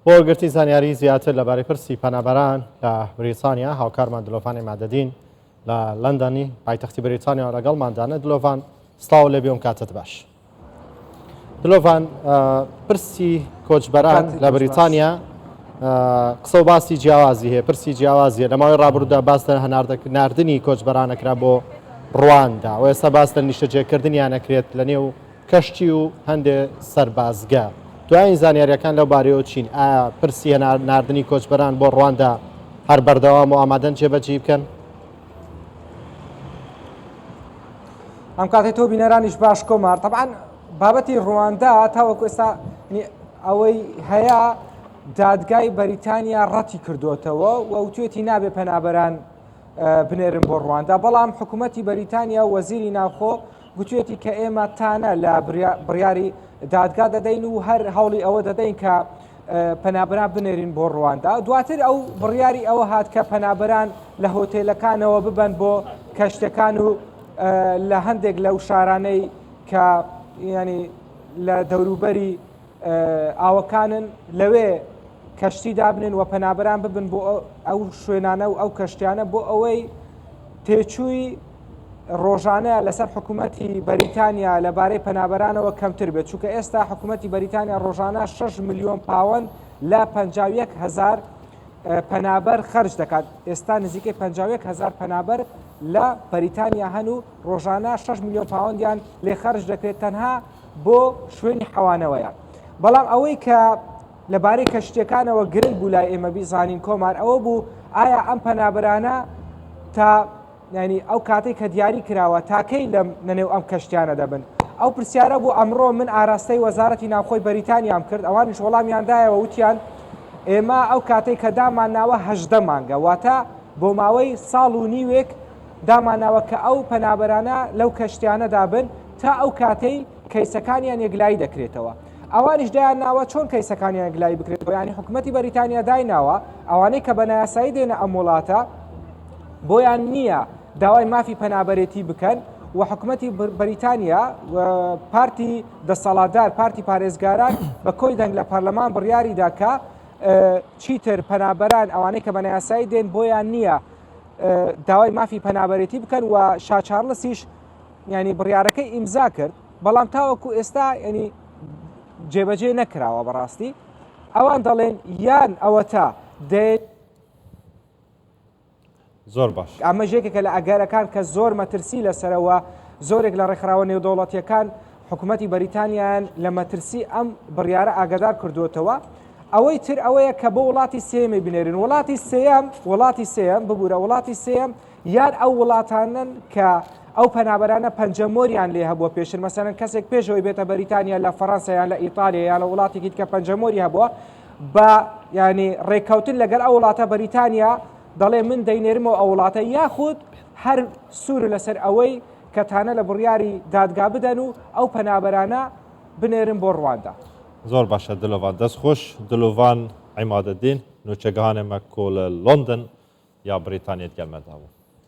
بۆ وەرگرتنی زانیاری زیاتر لەبارەی پرسی پەنابەران لە بریتانیا هاوکارمان دلۆڤان عیمادەدین لە لەندەنی پایتەختی بریتانیا لەگەڵماندانە. دلۆڤان سڵاو لێ بێ کاتت باش. دلۆڤان پرسی کۆچبەران لە بریتانیا قسە و باسی جیاوازی هەیە پرسی جیاوازیە لە ماوەی ڕابردوودا باس لە هەناردەناردنی کۆچبەرانەکرا بۆ ڕواندا و ئێستا باس لە نیشتەجێکردنیان ئەکرێت لە نێو کەشتی و هەندێ سەربازگە. دوایین زانیارییەکان لەو بارەیەوە چین؟ ئایا پرسی ناردنی کۆچبەران بۆ ڕواندا هەر بەردەوامە و ئامادەن جێبەجێی بکەن؟ ئەم کاتەی تۆ بینەرانیش باش کۆمار تەبعەن بابەتی ڕواندا تاوەکو ئێستا ئەوەی هەیە دادگای بەریتانیا ڕەتی کردوتەوە و وتوێتی نابێ پەنابەران بنێرن بۆ ڕواندا بەڵام حکوومەتی بەریتانیا و وەزیری ناوخۆ گوتوێتی کە ئێمە تانە لە بڕیاری دادگا دەدەین و هەر هەوڵی ئەوە دەدەین کە پەنابەران بنێرین بۆ ڕواندا دواتر ئەو بڕیاری ئەوە هات کە پەنابەران لە هۆتێلەکانەوە ببەن بۆ کەشتەکان و لە هەندێک لەو شارانەی کە ینی لە دەوروبەری ئاوەکانن لەوێ کەشتی دابنێن و پەنابەران ببن بۆ ئەو شوێنانە و ئەو کەشتیانە بۆ ئەوەی تێچووی ڕۆژانە لەسەر حکوومەتی بەریتانیا لەبارەی پەنابەرانەوە کەمتر بێت چونکە ئێستا حکوومەتی بەریتانیا ڕۆژانە 6 میلیۆن پاوەند لە 51 هزار پەنابەر خەرج دەکات ئێستا نزیکەی 51 هزار پەنابەر لە بەریتانیا هەن و ڕۆژانە 6 میلیۆن پاوەندیان لێ خەرج دەکرێت تەنها بۆ شوێنی حەوانەوەیان بەڵام ئەوەی کە لەبارەی کەشتیەکانەوە گرنگ بوو لای ئێمە بیزانین کۆمار ئەوە بوو ئایا ئەم پەنابەرانە تا ینی ئەو کاتێک کە دیاری کراوە تاکەی لەم لەنێو ئەم کەشتیانە دەبن ئەو پرسیارە بوو ئەمڕۆ من ئاراستەی وەزارەتی ناوخۆی بەریتانیام کرد ئەوانیش وەڵامیان دایەوە وتیان ئێمە ئەو کاتێک کە دامان ناوە هەژدە مانگە واتە بۆ ماوەی ساڵ و نیوێک دامانناوە کە ئەو پەنابەرانە لەو کەشتیانەدا بن تا ئەو کاتەی کەیسەکانیان یەکلایی دەکرێتەوە. ئەوانیش دایان ناوە چۆن کەیسەکانیان یەکلایی بکرێتەوە یانی حکومەتی بەریتانیا دایناوە ئەوانەی کە بە نایاسایی دێنە ئەم وڵاتە بۆیان نییە داوای مافی پەنابەرێتی بکەن و حکومەتی بەریتانیا پارتی دەسەڵاتدار پارتی پارێزگاران بە کۆی دەنگ لە پەرلەمان بڕیاریدا کە چیتر پەنابەران ئەوانەی کە بە نایاسایی دێن بۆیان نییە داوای مافی پەنابەرێتی بکەن و شا چارلسیش ینی بڕیارەکەی ئیمزا کرد بەڵام تاوەکو ئێستا ینی جێبەجێ نەکراوە بەڕاستی ئەوان دەڵێن یان ئەوەتا دێت زۆر باش ئەمە ژێکێکە لە ئەگەرەکان کە زۆر مەترسی لەسەرەوە زۆرێک لە ڕێکخراوە نێودەوڵەتیەکان حکوومەتی بەریتانیان لە مەترسی ئەم بڕیارە ئاگادار کردوێتەوە ئەوەی تر ئەوەیە کە بۆ وڵاتی سێیەمی بنێرن وڵاتی سێیەم وڵاتی سێیەم ببورە وڵاتی سێیەم یان ئەو وڵاتانەن کە ئەو پەنابەرانە پەنجەمۆریان لێ هەبووە پێشتر مەسەلەن کەسێک پێشەوەی بێتە بەریتانیا لە فەڕەنسا یان لە ئیتالیا یان لە وڵاتێکی دیکە پەنجەمۆری هەبووە بە ینی ڕێککەوتن لەگەڵ ئەو وڵاتە بەریتانیا دەڵێ من دەینێرمەوە ئەو وڵاتە یاخود هەر سوور لەسەر ئەوەی کە تانە لە بڕیاری دادگا بدەن و ئەو پەنابەرانە بنێرن بۆ ڕواندا. زۆر باشە دلۆڤان دەست خۆش. دلۆڤان عیمادەدین نوچەگەهانێ مە کو لە لۆندن یا بریتانیە دگەل مە دابوو.